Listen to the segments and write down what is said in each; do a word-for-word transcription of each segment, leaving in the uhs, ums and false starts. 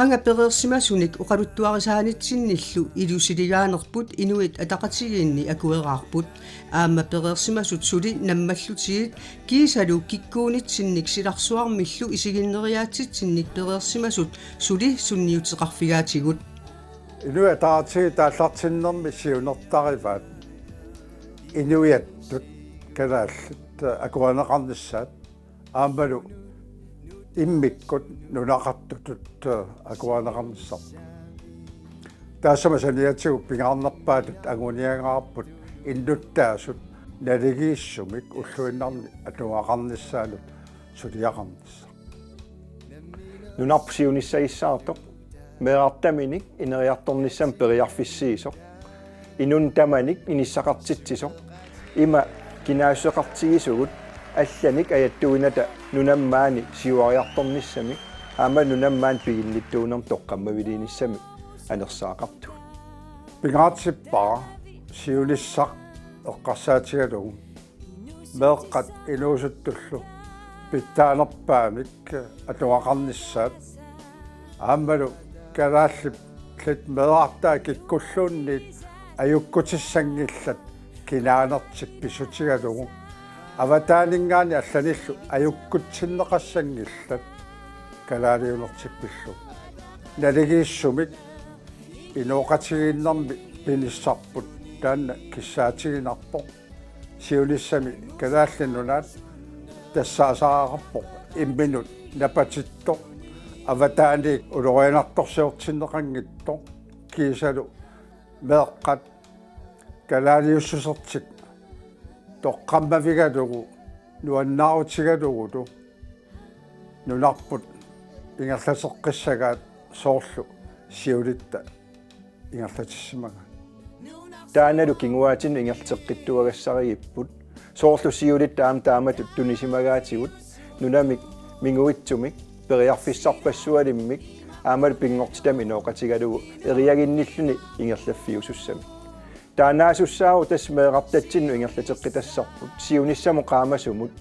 Anga pereersimasunik oqaluttuarisaanitsinnillu ilusiligaanerput Inuit Ataqatigiinni akueraarput. Aamma pereersimasut suli nammallutigit kiisalu kikkuunitsinnik silarsuarmillu isiginneriaatsitsinnik pereersimasut suli sunniuteqarfigaatigut. Inuit Ataqatigiit aallartinnermi siunertarivaat inuiattut kalaallit akuerineqarnissaat aammalu immikkut nunaqartutut akuerineqarnissarput. Taassuma saniatigut pingaarnerpaatut anguniagaarput innuttaasut naligiissumik ulluinnarni atugaqarnissaanut suliaqarnissaq. Nunarput siunissagissaartoq, meerartaminik ineriartornissamik periarfissiisoq, inunnut tamanik inissaqartitsisoq, ima kinaassuseqartigisugut allanik ajattuinata nunammaani siuariartornissamik aamma nunammaani piginnittuunermik toqqammaviliinissamik anersaaqartugut. Pingaartippara siunissaq eqqarsaatigalugu meeqqat inuusuttullu pitsaanerpaamik atugaqarnissaat aammalu kalaallit meerartaat kikkulluunniit ajukkutissanngillat kinaanertik pissutigalugu avataaninngaanniit allanillu ajukkutsinneqassanngillat kalaaliunertik pillugu. Naligiissumik inooqatigiinnermi pinissarput taanna kissaatiginarpoq. Siunissami Kalaallit Nunaat tassaasariaqarpoq imminut napatittoq avataaniit ulorianartorsiortinneqanngitsoq kiisalu meeqqat kalaaliussusertik toqqammavigalugu nuannaarutigalugulu nunarput ingerlateqqissagaat soorlu siulitta ingerlatissimagaat. Taannalu kinguaatsinnut ingerlateqqittuagassarigipput soorlu siulitta aamma taamatut tunisimagaatigut nunamik minguitsumik periarfissarpassualimmik aammalu pinngortitamik inooqatigalugu eriaginnilluni ingerlaffiusussamik. Taannaasussaavoq tassa meerartatsinnut ingerlateqqitassarput siunissamut qaamasumut.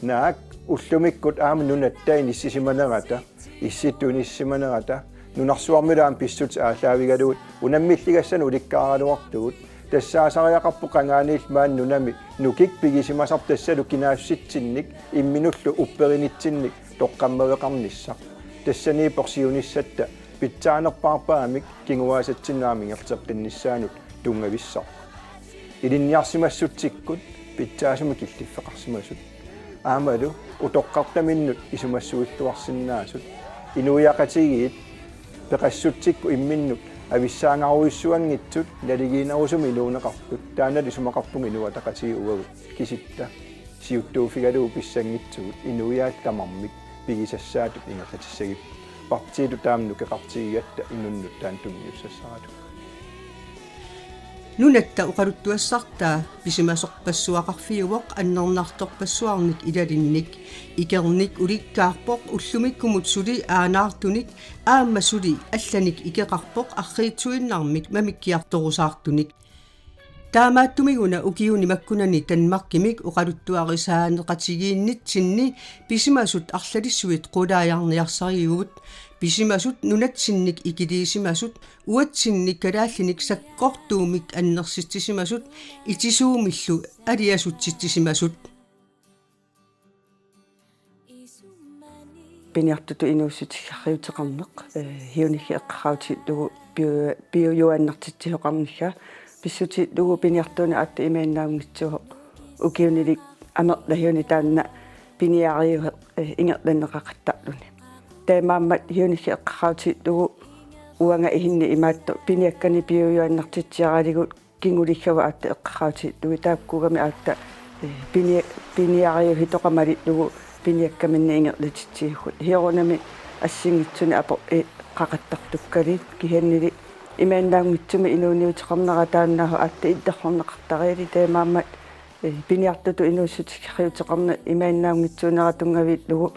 Naak ullumikkut aamma nunatta inissisimanerata, Issittut inissisimanerata, nunarsuarmilu aamma pissutsit aallaavigalugit unammilligassanik ulikkaaraluartugut, tassaasariaqarpoq qangaaniillu maani nunami nukik pigisimasarput tassalu kinaassutsitsinnik imminullu upperinitsinnik toqqammaveqarnissaq. Tassaniippoq siunissatta pitsaanerpaarpaamik kinguaasatsinnaamik ingerlateqqinnissaanut tunngavissaq. Ilinniarsimassutsikkut pitsaasumik killiffeqarsimasut. Aammalu utoqqartaminnut isumassuilluarsinnaasut. Inuiaqatigiit peqassutsikkut imminnut avissaangarujussuanngitsut naligiinnerusumik inuuneqartut. Taanna isumaqarpunga Inuit Ataqatigiit uagut kisitta siuttuuffigalugu pissanngitsugut inuiaat tamarmik pigisassaatut ingerlatissagipput. Partiitut taama nukeqartigigatta inunnut taanna tunniussassaralugu. Nunatta oqaluttuassartaa pisimasorpassuaqarfiuvoq annernartorpassuarnik ilalinnik. Ikernik ulikkaarpoq ullumikkumut suli aanaartunik aamma suli allanik ikeqarpoq arriitsuinnarmik mamikkiartorusaartunik. Taamaattumiguna ukiuni makkunani Danmarkimik oqaluttuarisaaneqatigiinnitsinni pisimasut arlalissuit qulaajarniarsarigivut. Pisimasut nunatsinnik ikiliisimasut, uatsinnik kalaallinik sakkortuumik annersitsisimasut, itisuumillu aliasutsitsisimasut. Piniartutut inuussutigeriuteqarneq, eh, hiunigit eqqarsaatigalugu piu-, piujuaannartitsisoqarnissaa, pissutillugu piniartuuneq aatsaat imaannaanngitsoq ukiunilik amerlasooruni taanna piniariuseq, eh, ingerlanneqaqattaarluni. Taamaammat hiunigit eqqarsaatigalugu uanga isinni imaattoq piniakkanik piujuaannartitsiaraligut kingulikkavut aatsaat eqqarsaatigalugit taakkuugamik aatsaat, eh, pinia-, piniariusitoqarmalillugu piniakkaminnik ingerlatitsigisarput. Soorunami assinngitsunik aporlu eqqaqattartukkaluit kisiannili imaannaanngitsumik inuuniuteqarnera taanna aatsaat illersorneqartariali taamaammat, eh, piniartutut inuussutigeriuteqarneq imaannaanngitsuunera tunngavillugu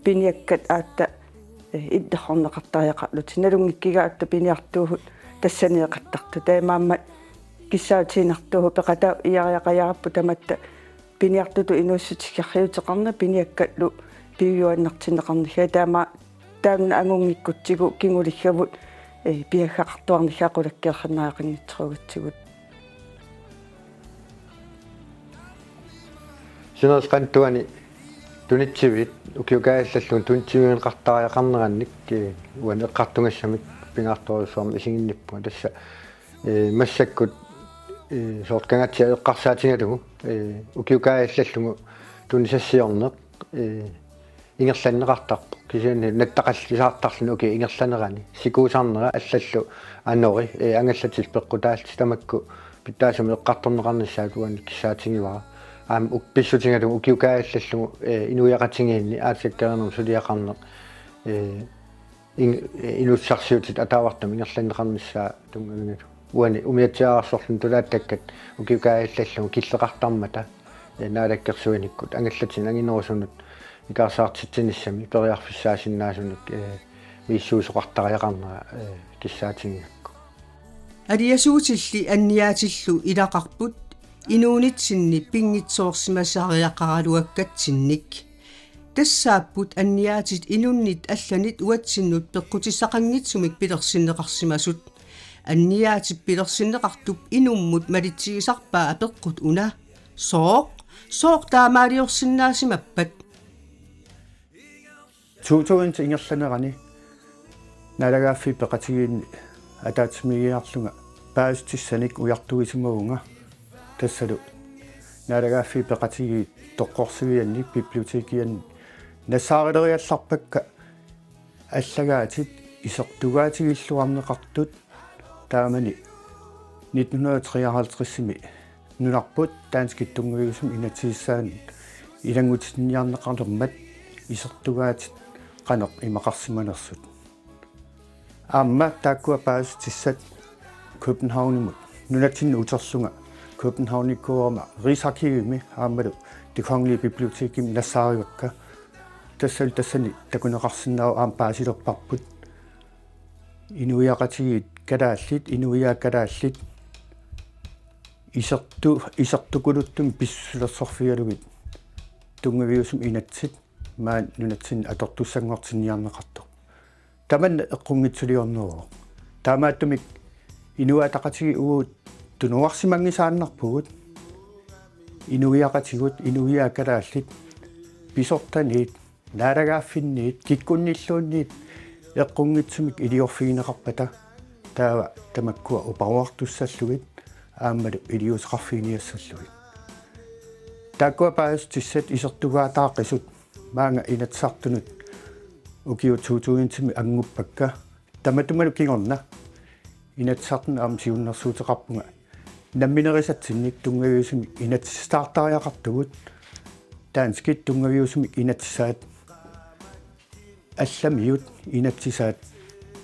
piniakkat aatsaat, eh, illersorneqartariaqarlutik. Nalunngikkiga aatsaat piniartuusut tassaniiqattartut. Taamaammat kissaatigiinnartuusut peqataaviaariaqajaarput tamatta piniartutut inuussutigeriuteqarneq piniakkallu piujuaannartinneqarnissaa taama Taanna angunngikkutsigu kingulikkavut, ee, piaggaqartuarnissaq qulakkeersinnaaqqinngitsorugutsigu. Sinerissap Qanittuani tunitsiviit ukiukaajallallugu tunitsivigineqartariaqarnerannik, ee, uani eqqartugassamik pingaartorujussuarmik isiginnippunga tassa, ee, massakkut, ee, soorlu Kangaatsiaq eqqarsaatigalugu, ee, ukiukaajallallugu tunisassiorneq, ee, ingerlanneqartarpoq. Kisianni nattaqallisaartarluni ukiup ingerlanerani. Sikuusarnera allallu anori, ee, angallatillu peqqutaallutik tamakku pitsaasumik eqqartorneqarnissaat uani kissaatigivara. Aamma uk-, pissutigalugu ukiukaajallallugu, ee, inuiaqatigiinni aatsaat kerinermut suliaqarneq, ee, in-, ee, inuussutissarsiutit ataavartumik ingerlanneqarnissaa tunngavigalugu. Uani umiatsiaararsorluni tulaattakkat ukiukaajallallugu killeqartarmata, ee, naalakkersuinikkut angallatinut anginerusunut ikaarsaartitsinissami periarfissaasinnaasunut, ee, misissuisoqartariaqarnera, ee, kissaatigigakku. Aliasuutilli anniaatillu ilaqarput inuunitsinni pinngitsoorsimasariaqaraluakkatsinnik. Tassaapput anniaatit inunnit allanit uatsinnut peqqutissaqanngitsumik pilersinneqarsimasut. Anniaatip pilersinneqartup inummut malitsigisarpaa apeqqut una: Sooq? Sooq taamaaliorsinnaasimappat? To tusind ingerlanerani Naalagaaffiit Peqatigiinni ataatsimiigiarlunga paasissutissanik ujartuisimavunga. Tassalu Naalagaaffiit Peqatigiit toqqorsivianni bibliotekianni nassaaraleriallarpakka allagaatit isertugaatigilluarneqartut. Taamani nitten hundrede og treoghalvtredsimi nunarput danskit tunngaviusumik inatsisissaanut ilanngutiniarneqalermat isertugaatit qanoq imaqarsimanersut. Aamma taakkua paasissutissat Københavnimut nunatsinnut uterlunga Københavnikkuugama Rigsarkivimi aammalu Det Kongelige Bibliotekimi nassaarivakka. Tassalu tassani takuneqarsinnaavoq aamma paasilerparput inuiaqatigiit kalaallit, inuiaat kalaallit isertu-, isertukuluttumi pissusilersorfigalugit tunngaviusumik inatsit maani nunatsinni atortussanngortinniarneqartoq. Tamanna eqqunngitsuliorneruvoq. Taamaattumik Inuit Ataqatigiit uagut tunuarsimanngisaannarpugut. Inuiaqatigut, inuiaat kalaallit, pisortaniit, naalagaaffinniit, kikkunnilluunniit eqqunngitsumik iliorfigineqarpata, taava tamakkua uparuartussallugit aammalu iliuuseqarfiginiassallugit. Taakkua paasissutissat isertugaataaqisut maanga Inatsisartunut ukiut to tusindimi annguppakka. Tamatumalu kingorna Inatsisartuni aamma siunnersuuteqarpunga namminerisatsinnik tunngaviusumik inatsisitaartariaqartugut, danskit tunngaviusumik inatsisaat allamiut inatsisaat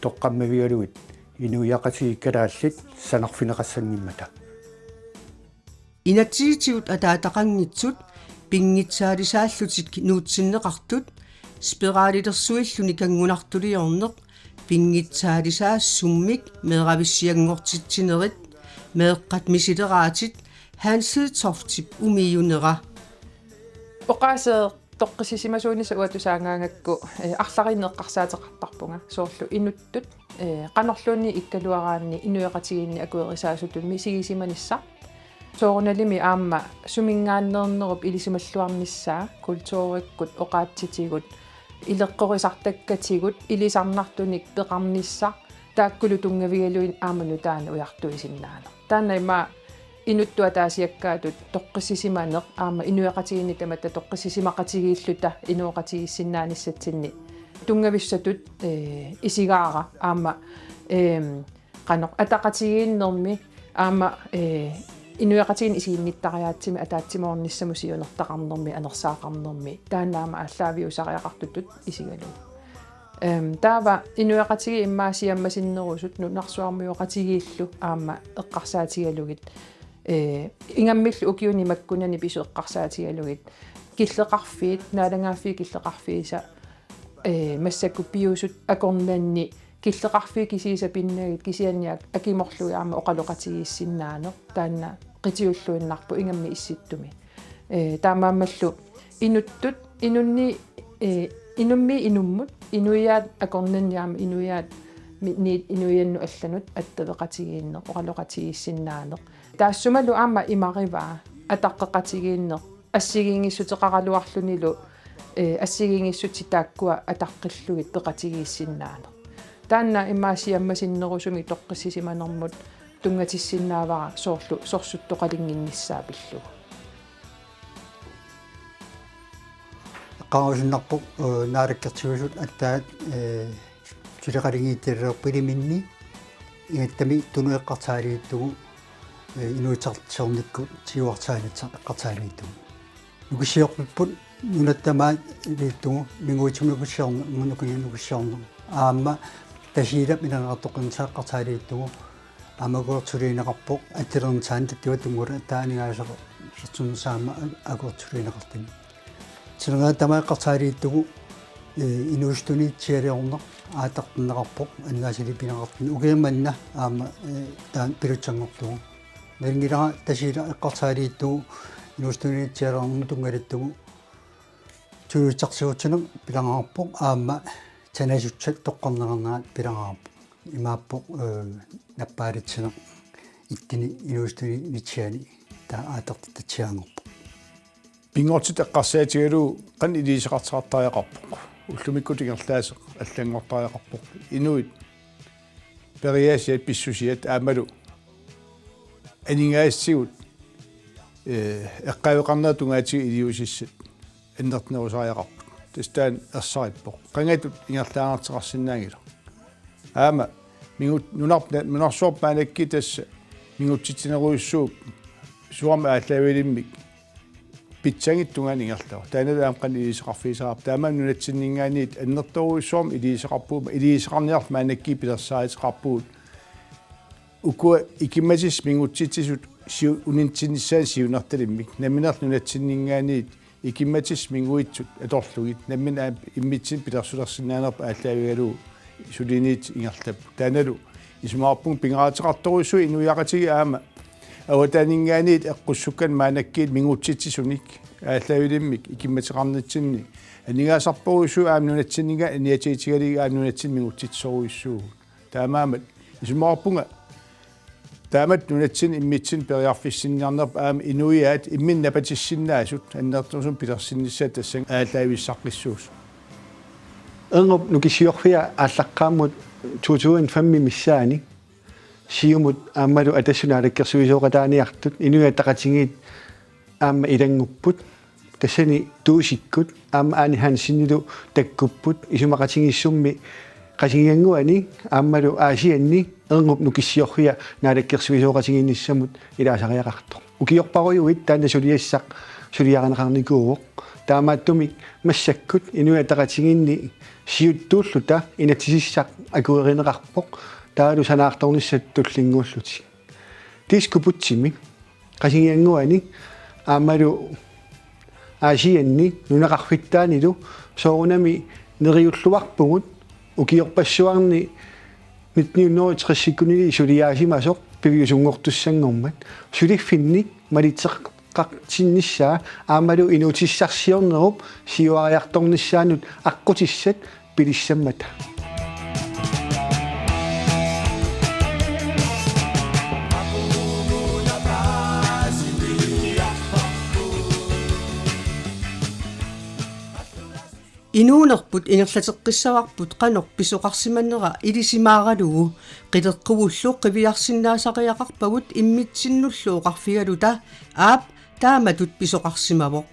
toqqammavigalugit inuiaqatigiit kalaallit sanarfineqassanngimmata. Inatsisitigut ataataqanngitsut pinngitsaalisaallutik nuutsinneqartut spiralilersuilluni kanngunartuliorneq, pinngitsaalisaat summik meeravissianngortitsinerit, meeqqat misileraatit, Hans Hedtoftip umiiunera. Oqaaseq toqqissisimasuunissaq uanga tusaagaangakku, eh, arlalinnik eqqarsaateqartarpunga, soorlu inuttut, eh, qanorluunniit ikkaluaraanni inuiaqatigiinni akuerisaasutut misigisimanissaq. Soorunalimi aamma suminngaanneernerup ilisimalluarnissaa kulturikkut, oqaatsitigut, ileqqorisartakkatigut, ilisarnartunik peqarnissaq, taakkulu tunngavigalugit aamma nutaanik ujartuisinnaaneq. Taanna ima inuttut ataasiakkaatut toqqissisimaneq aamma inuiaqatigiinni tamatta toqqissisimaqatigiilluta inooqatigiissinnaanissatsinni tunngavissatut, eh, isigaara aamma, ehm, qanoq ataqatigiinnermi aamma, eh, inuiaqatigiinni isiginnittariaatsimi ataatsimoornissamut siunertaqarnermi anersaaqarnermi taanna aamma aallaaviusariaqartutut isigalugu. Ehm, taava inuiaqatigiit immaqa siammasinnerusut nunarsuarmioqatigiillu aamma eqqarsaatigalugit. Eh, ingammillu ukiuni makkunani pisut eqqarsaatigalugit. Killeqarfiit, naalagaaffiit killeqarfiisa, eh, massakkut piusut akornanni killeqarfiit kisiisa pinnagit kisianni ak-, akimorlugit aamma oqaloqatigiissinnaaneq. Taanna qitiulluinnarpoq ingammik issittumi. Eh, taamaammallu inuttut, inunni, eh, inummiit inummut inuiaat akornanni aamma inuiaat mi-, ni-, inuiannut allanut attaveqatigiinneq, oqaloqatigiissinnaaneq. Taassumalu aamma imarivaa ataqqeqatigiinneq assigiinngissuteqaraluarlunilu, eh, assigiinngissutit taakkua ataqqillugit peqatigiissinnaaneq. Taanna immaqa siammasinnerusumik toqqissisimanermut tunngatissinnaavara soorlu sorsuttoqalinnginnissaa pillugu. Eqqaarusunnarpoq, eh, naalakkersuisut aatsaat, eh, suleqatigiittilerput iliminni, igattami Tunui eqqarsaatigalugu, eh, inuutissarsiornikkut siuarsaanitsa eqqarsaatigalugu. Nukissiorfipput nunatta maani iliuutsigu, minguitsumik nukissiorneq, nukissiorneq. Aamma Tasiilap ilaneqartoqqinnissaq eqqarsaatigalugu, aamma akuersuliineqarpoq, atsilernissaanik tattivatungura taanigaasaq sersunsaama akuersuliineqartuni. Sinergaat tamaat eqqarsaatigalugu, eh, inuusuttunit sialiorneq aallartinneqarpoq, aningaasaliivigineqartuni. Ukioq manna aamma, eh, taanna pilussanngorlugu. Nalunngilara Tasiilaq eqqarsaatigalugu inuusuttunit sialiornermut tunngatillugu. Suliassarsiutitsineq pilangaarpoq aamma sanasussat toqqarneqarnerat pilangaarpoq. Imaappoq, eh, nappaalitsineq ittini inuusuttunit nitsiani taava aallartitatsiaanngorpoq. Pinngortitaq eqqarsaatigalugu qanoq iliuuseqartoqartariaqarpoq. Ullumikkut ingerlaaseq allanngortariaqarpoq. Inuit periaasiat pissusiat aammalu aningaasatigut, eh, eqqaaveqarnerat tungaatigut iliuusissat annertunerusariaqarput. Tassa taanna ersarippoq. Qangatut ingerlaannartoqarsinnaanngilaq. Aamma mingut-, nunarp-, nunarsuarput maannakkut tassa mingutsitsinerujussuup suarmi aallaavilimmik pitsanngittut tungaanut ingerlavoq. Taannalu aamma qanoq iliuuseqarfigisariaqarpa. Taamaammat nunatsinninngaanniit annertoorujussuarmik iliuuseqarpugut, iliuuseqarniarluta maannakkut pilersaaruteqarpugut. Ukua ikimmatissat mingutsitsisut siu-, unitsinnissaannut siunertalimmik. Nammineerluta nunatsinninngaanniit ikimmatissat minguitsut atorlugit. Nammineq aamma immitsinnut pilersulersinnaanerput aallaavigalugu suliniutit ingerlapput. Taannalu isumaqarpunga pingaaruteqartorujussuuvoq inuiaqatigiit aamma avataaninngaanniit eqqussukkanik maannakkut mingutsitsisunik aallaavilimmik ikimmateqarnitsinni. Aningaasartorujussuuvoq aamma nunatsinninngaanniit aniatigitigalugit aamma nunatsinni mingutsitsisorujussuuvugut. Taamaammat isumaqarpunga taamatut nunatsinni immitsinnut periarfissinniarnerput aamma inuiaat imminnut napatissinnaasut annertuumik pilersinnissaat tassannga aallaavissaqqissuusoq. Erngup nukissiorfia aallaqqaammut to tusind fem missaani Siumut aammalu Atassut naalakkersuisooqataaniartut Inuit Ataqatigiit aamma ilanngupput, tassani Tuusikkut aamma Ane Hansenilu takkupput isumaqatigiissummi Qasigiannguani aammalu Aasianni Erngup nukissiorfia naalakkersuisooqatigiinnissamut ilaasariaqartoq. Ukiorparujuit taanna suliassaq suliarineqarnikuuvoq. Taamaattumik massakkut Inuit Ataqatigiinni siuttuulluta inatsisissaq akuerineqarpoq, taavalu sanaartornissat tullinnguullutik. Diskoputsimi Qasigiannguani aammalu Aasianni nunaqarfittaanilu soorunami neriulluarpugut ukiorpassuarni nitten hundrede og tres-ikkunili suliaasimasoq piviusunngortussanngormat, suliffinnik malitseqartinnissaa aammalu inuutissarsiornerup siuariartornissaanut aqqutissat pilissammata. Inuunerput ingerlateqqissavarput qanoq pisoqarsimanera ilisimaaralugu, qileqquvullu qiviarsinnaasariaqarpagut immitsinnullu oqarfigaluta aap taamatut pisoqarsimavoq.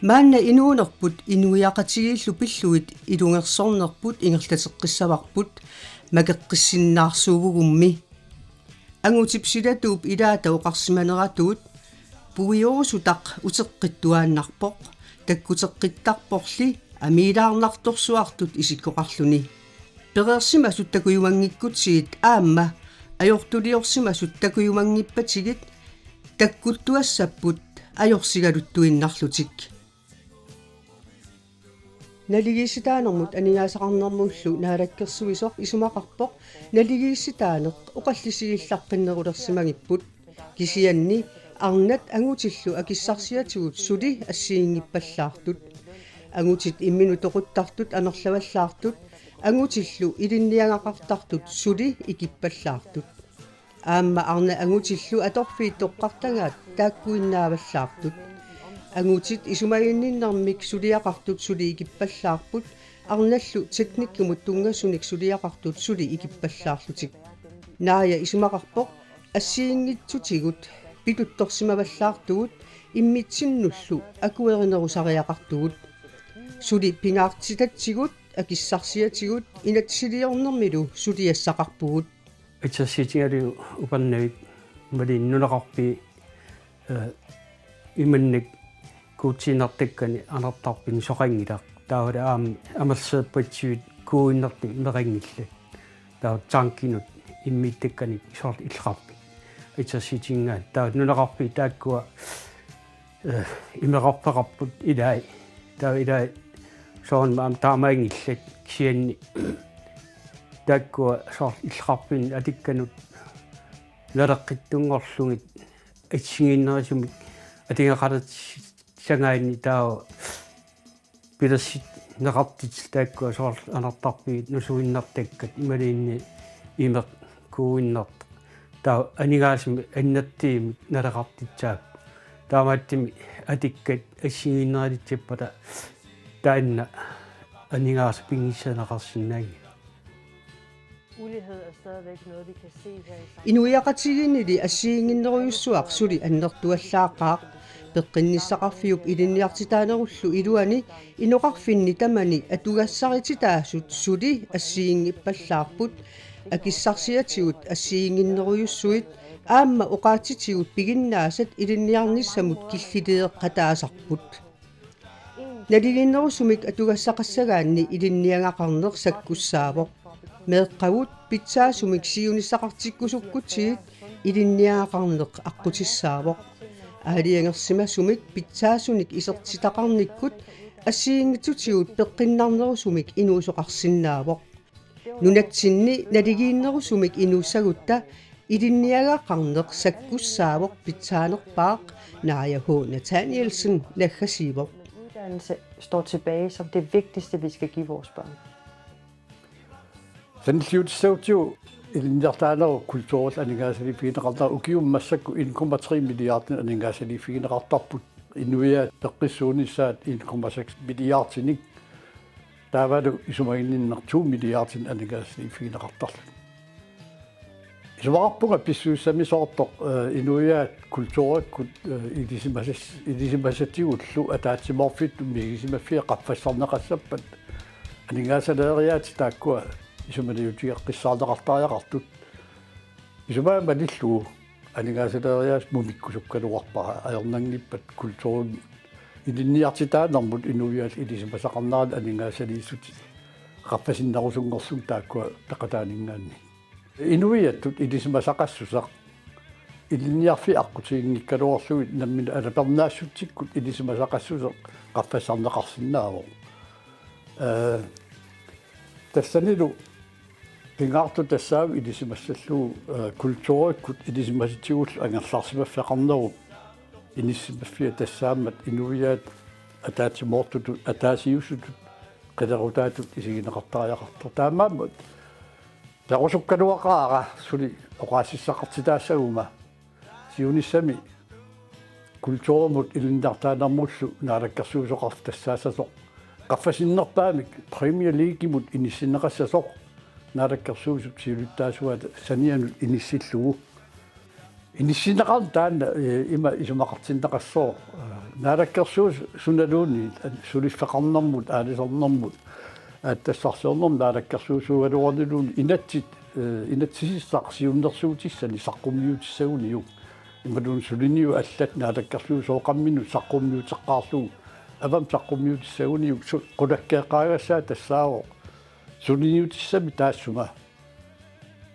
Maanna inuunerput inuiaqatigiillu pillugit ilungersornerput ingerlateqqissavarput makeqqissinnaarsuuvugummi. Angutip silatuup ilaata oqarsimaneratuut puiorusutaq uteqqittuaannarpoq, takkuteqqittarporli amiilaarnartorsuartut isikkoqarluni. Pereersimasut takujumanngikkutsiit aamma ajortuliorsimasut takujumanngippatigit takkuttuassapput ajorsigaluttuinnarlutik. Naligiissitaanermut aningaasaqarnermullu naalakkersuisoq isumaqarpoq naligiissitaaneq oqallisigillaqqinnerulersimagipput. Kisianni arnat angutillu akissarsiatigut suli assigiinngippallaartut. Angutit imminut toquttartut amerlavallaartut, angutillu ilinniagaqartartut suli ikippallaartut. Aamma arnat angutillu atorfiit toqqartagaat taakkuinnaavallaartut. Angutit isumaginninnermik suliaqartut suli ikippallaarput, arnallu teknikkimut tunngasunik suliaqartut suli ikippallaarlutik. Naaja isumaqarpoq assigiinngitsutigut pituttorsimavallaartugut immitsinnullu akuerinerusariaqartugut. Suli pingaartitatsigut, akissarsiatigut inatsisiliornermilu suliassaqarpugut. Itersiitigalugu Upernavik imaluunniit nunaqarfiit, eh, imannak kuutsiinnartakkani anartarfimmi soqanngilaq. Taavalu aamma amerlasoorpassuit kuuinnartumik meqanngillat. Taava tankinut immiittakkanik soorlu illoqarfik itersiitigaat. Taava nunaqarfiit taakkua, eh, imeqarfeqarput ilai. Taava ilai soorunami aamma taamaanngillat kisianni taakkua soorlu illoqarfinnut atikkanut naleqqittunngorlugit assigiinnerusumik atugaqalissagaanni taava pilersinneqartut taakkua soorlu anartarfiit nusuinnartakkat imaluunniit imeq kuuinnartoq. Taava aningaasamik annertuumik naleqartussaapput. Taamaattumik atikkat assigiinnerulissappata taanna aningaasat pigissaneqarsinnaanngillat. Ulighed er stadigvæk noget, vi kan se her i samfundet. Inuiaqatigiinnili assigiinnginnerujussuaq suli annertuallaaqaaq. Peqqinnissaqarfiup ilinniartitaanerullu iluani inoqarfinni tamani atugassarititaasut suli assigiinngippallaarput, akissarsiatigut assigiinnginnerujussuit aamma oqaatsitigut piginnaasat ilinniarnissamut killiliiqataasarput. Naligiinnerusumik atugassaqassagaanni ilinniagaqarneq sakkussaavoq. Meeqqagut pitsaasumik siunissaqartikkusukkutsigit ilinniagaqarneq aqqutissaavoq. Aalajangersimasumik pitsaasunik isertitaqarnikkut assigiinngitsutigut peqqinnarnerusumik inuusoqarsinnaavoq. Nunatsinni naligiinnerusumik inuussagutta ilinniagaqarneq sakkussaavoq pitsaanerpaaq, Naaja H. Nathanielsen naggasiivoq. Uddannelse står tilbage som det vigtigste, vi skal give vores børn. Sanilliutissagutsigu ilinniartitaanerup kulturillu aningaasaliiffigineqarnera ukiumut massakkut en komma tre milliardinik aningaasaliiffigineqartarput. Inuiaat peqqissuunissaat en komma seks milliardinik. Taavalu isumaginninneq to milliardinik aningaasaliiffigineqartarluni. Isumaqarpunga pissusissamisoortoq, eh, inuiaat kulturikkut, eh, ilisimasas-, ilisimasatigullu ataatsimoorfittut misigisimaffiat qaffassarneqassappat. Aningaasaleeriaatsit taakkua isumaliutigeqqissaarneqartariaqartut. Isumaga malillugu aningaasaleeriaaseq mumikkusukkaluarpara ajornanngippat kulturimut ilinniartitaanermut inuiaat ilisimasaqarneranut aningaasaliissutit qaffasinnerusunngorlugit taakkua peqataaninngaanniit. Inuiattut ilisimasaqassuseq ilinniarfiit aqqutiginngikkaluarlugit nammineq alapernaassutsikkut ilisimasaqassuseq qaffassarneqarsinnaavoq. Eh, tassanilu pingaartoq tassaavoq ilisimassallugu, eh, kulturikkut ilisimasatigullu angerlarsimaffeqarnerup inissimaffia tassaammat inuiaat ataatsimoortutut, ataasiusutut, qilerutaatut isigineqartariaqartoq. Taamaammat perusukkaluaqaara suli oqaasissaqartitaassaguma siunissami kulturimut ilinniartitaanermullu naalakkersuisoqarfik tassaassasoq. Qaffasinnerpaamik Premier Leaguemut inissinneqassasoq naalakkersuisut siulittaasuata sanianut inissillugu. Inissinneqarneq taanna, eh, ima isumaqartinneqassooq. Naalakkersuisut sunaluunniit suliffeqarnermut, aalisarnermut, aatsitassarsiornermut naalakkersuisuugaluarniluunniit inatsit, eh, inatsisissaq siunnersuutissani saqqummiutissaguniuk. Imaluunniit suliniut allat naalakkersuisooqamminut saqqummiuteqqaarlugu. Avammut saqqummiutissaguniuk su-, qulakkeeqqaagassaat tassaavoq suliniutissami taassuma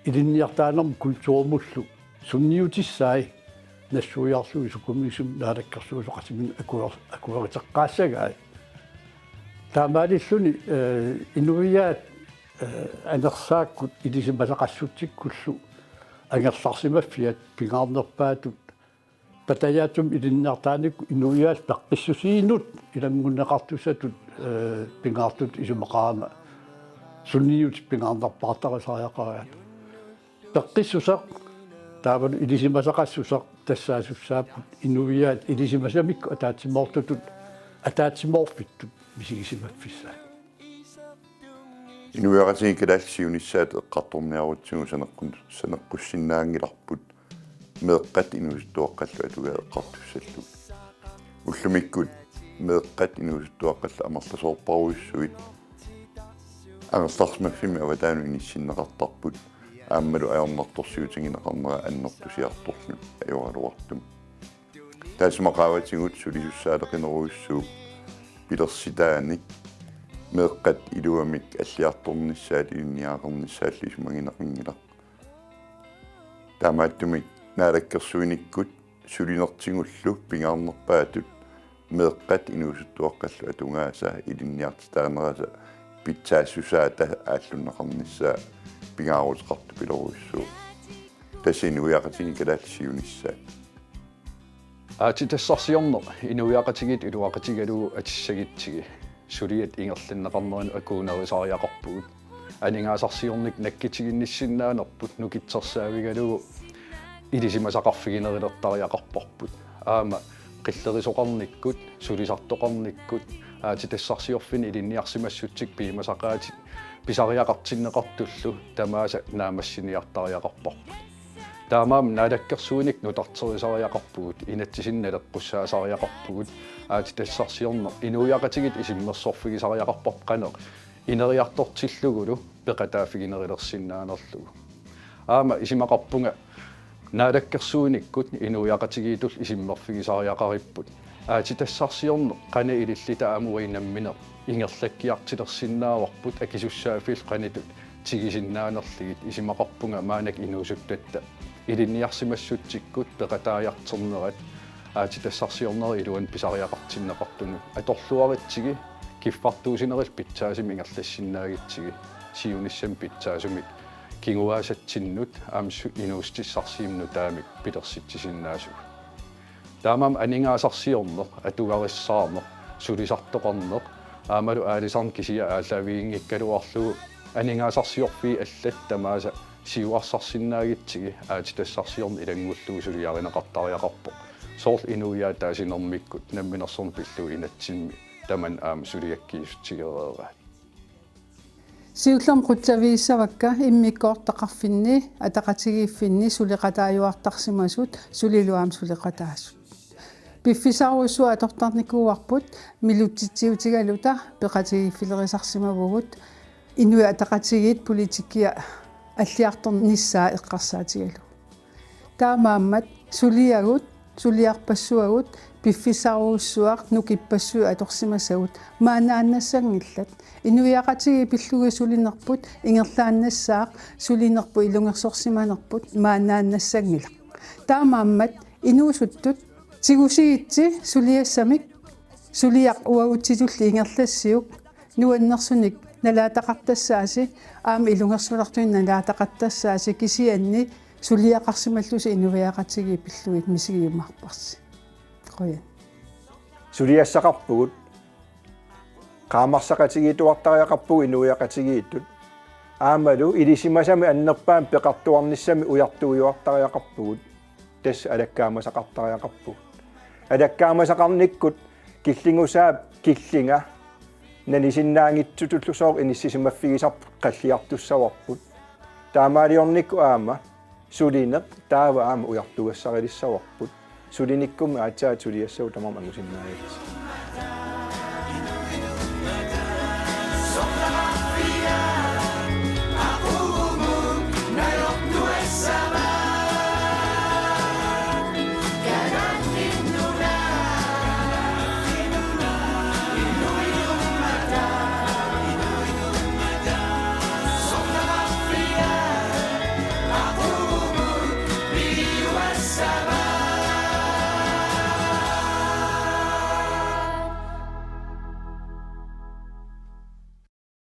ilinniartitaanermut kulturimullu sunniutissai nassuiarlugit sukumiisumik naalakkersuisoqatiminut akuer-, akueriteqqaassagai. Taamaalilluni, eh, inuiaat, eh, anersaakkut ilisimasaqassutsikkullu angerlarsimaffiat pingaarnerpaatut patajaatsumik ilinniartitaanikuupput inuiaat peqqissusiinut ilanngunneqartussatut, eh, pingaartutut isumaqarama suliniutit pingaarnerpaartarisariaqariaat. Peqqissuseq taavalu ilisimasaqassuseq tassaasussaapput inuiaat ilisimasamikkut ataatsimoortutut ataatsimoorfittut misigisimaffissaat. Inuiaqatigiit kalaallit siunissaat eqqartorniarutsigu saneqqun-, saneqqussinnaanngilarput meeqqat inuusuttuaqqallu atugaat eqqartussallugit. Ullumikkut meeqqat inuusuttuaqqallu amerlasoorparujussuit angerlarsimaffimmi avataanut inissinneqartarput aammalu ajornartorsiutigineqarnera annertusiartorluni ajoraluartumik. Taassuma qaavatigut sulisussaaleqinerujussuup pilersitaanik meeqqat iluamik alliartornissaat ilinniagaqarnissaallu isumagineqanngilaq. Taamaattumik naalakkersuinikkut sulinertigullu pingaarnerpaatut meeqqat inuusuttuaqqallu atugaasa ilinniartitaanerisa pitsaassusaata aallunneqarnissaa pingaaruteqartupilorujussuuvoq. Tassa inuiaqatigiit kalaallit siunissaat. Aatsitassarsiorneq inuiaqatigiit iluaqutigalugu atissagutsigit suliat ingerlanneqarnerinut akuunerisariaqarpugut. Aningaasarsiornikkut nakkutiginnissinnaanerput nukittorsaavigalugu ilisimasaqarfiginerulertariaqarparput. Aamma qillerisoqarnikkut, sulisartoqarnikkut, aatsitassarsiorfinni ilinniarsimassutsit piumasaqaatit pisariaqartinneqartullu tamaasa naammassiniartariaqarparput. Taamaammat naalakkersuinikkut nutarterisariaqarpugut, inatsisinik naleqqussaasariaqarpugut, aatsitassarsiorneq inuiaqatigiit isummersorfigisariaqarparput qanoq ineriartortillugulu peqataaffiginerulersinnaanerlugu. Aamma isumaqarpunga naalakkersuinikkut inuiaqatigiittut isummerfigisariaqaripput. Aatsitassarsiorneq qanoq ililluta aamma uagut nammineq ingerlakkiartulersinnaavarput akisussaaffillu qanoq tigusinnaanerlugit isumaqarpunga maannakkut inuusuttatta ilinniarsimassutsikkut peqataajartornerat aatsitassarsiornerup iluani pisariaqartinneqartunut atorluarutsigit kiffartuussinerillu pitsaasumik ingerlassinnaagutsigit siunissami pitsaasumik kinguaassatsinnut aamma su-, inuussutissarsiummik nutaamik pilersitsisinnaasugut. Taamaammat aningaasarsiorneq, atugarissaarneq, sulisartoqarneq, aammalu aalisarneq kisiat aallaaviginngikkaluarlugu aningaasarsiorfiit allat tamaasa siuarsarsinnaagutsigit aatsitassarsiorneq ilanngullugu suliarineqartariaqarpoq. Soorlu inuiaat taasinermikkut namminersorneq pillugu inatsimmi tamanna aamma suliakkiissutsigereeraat. Siullermik qutsavigissavakka immikkoortitaqarfinni ataqatigiiffinni suleqataajuartarsimasut sulilu aamma suleqataasut. Piffissarujussuaq atortarnikuuarput, milutsitsiutigaluta peqatigiiffilerisarsimavugut Inuit Ataqatigiit politikkia alliartornissaa eqqarsaatigalugu. Taamaammat suliagut, suliarpassuagut, piffissarujussuaq nukippassuit atorsimasagut maannaannassanngillat. Inuiaqatigiit pillugit sulinerput ingerlaannassaaq, sulinerput ilungersorsimanerput maannaannassanngilaq. Taamaammat inuusuttut tigusigitsi suliassamik, suliaq uagutsitulli ingerlassiuk, nuannersunik nalaataqartassaasi, aamma ilungersunartunik nalaataqartassaasi, kisianni suliaqarsimallusi inuiaqatigiit pillugit misigiumaarparsi. Qujan. Suliassaqarpugut, qaammarsaqatigiittuartariaqarpugut inuiaqatigiittut. Aammalu ilisimasami annerpaamik peqartuarnissami ujartuijuartariaqarpugut. Tassa alakkaamasaqartariaqarpugut. Alakkaamasaqarnikkut killingusaap killinga nanisinnaanngitsutullu sooq inissisimaffigisarput qalliartussavarput. Taamaaliornikkut aamma sulineq taava aamma ujartugassarilissavarput. Sulinikkummi aatsaat suliassagut tamarmik angusinnaagatsigit.